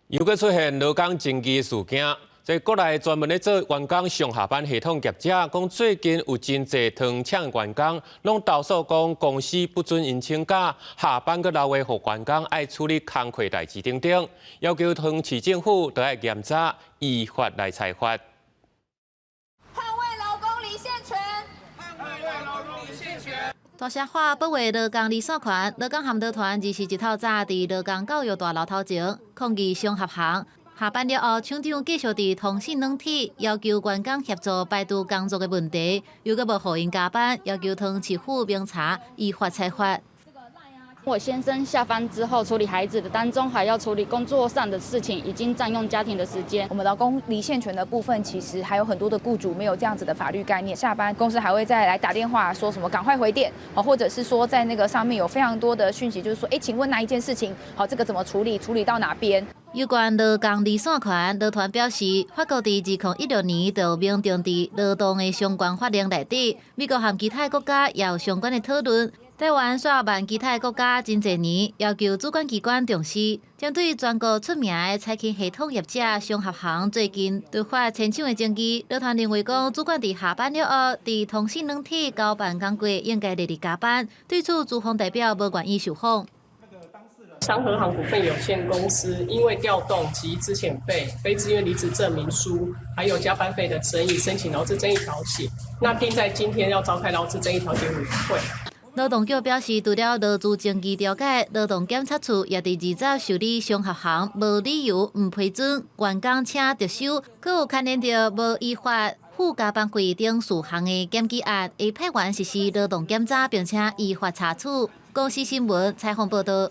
又閣出現勞工爭議事件，這國內專門咧做員工上下班系統業者講，最近有真濟糖廠員工攏投訴講公司不准𪜶請假，下班閣留話予員工愛處理工課代誌等等，要求桃園市政府都愛嚴查，依法來裁罰。捍衛勞工離線權，捍衛勞工離線權。大聲喊保衛勞工離線權，勞工和勞團21透早佇勞工教育大樓頭前抗議商合行。下班了後，廠長繼續佇通訊軟體要求員工協助排除工作的問題，又閣無予𪜶加班，要求桃園市府明查，依法裁罰。我先生下班之後處理孩子的當中，還要處理工作上的事情，已經佔用家庭的時間。我們勞工離線權的部分，其實還有很多的僱主沒有這樣子的法律概念。下班公司還會再來打電話說什麼趕快回電，或者是說在那個上面有非常多的訊息，就是說，哎，請問那一件事情，好，這個怎麼處理？處理到哪邊？有關勞工離線權，勞團表示，法國佇2016年就明定佇勞動的相關法令內底，美國和其他國家也有相關的討論。台灣煞慢其他國家真濟年，要求主管機關重視。針對全國出名的采勤系統業者商合行最近突發遷廠的爭議，勞團認為講，主管佇下班了後，佇通訊軟體交辦工作應該列入加班。對此，資方代表無願意受訪。商合行股份有限公司因為調動及資遣費、非自願離職證明書，還有加班費的爭議，申請勞資爭議調解。那定在今天要召開勞資爭議調解委員會。勞動局表示，除了勞資爭議調解，勞動檢察處也佇20受理商合行無理由毋批准員工請特休，閣有牽連著無依法付加班費等事項的檢舉案，會派員實施勞動檢查，並且依法查處。公視新聞採訪報導。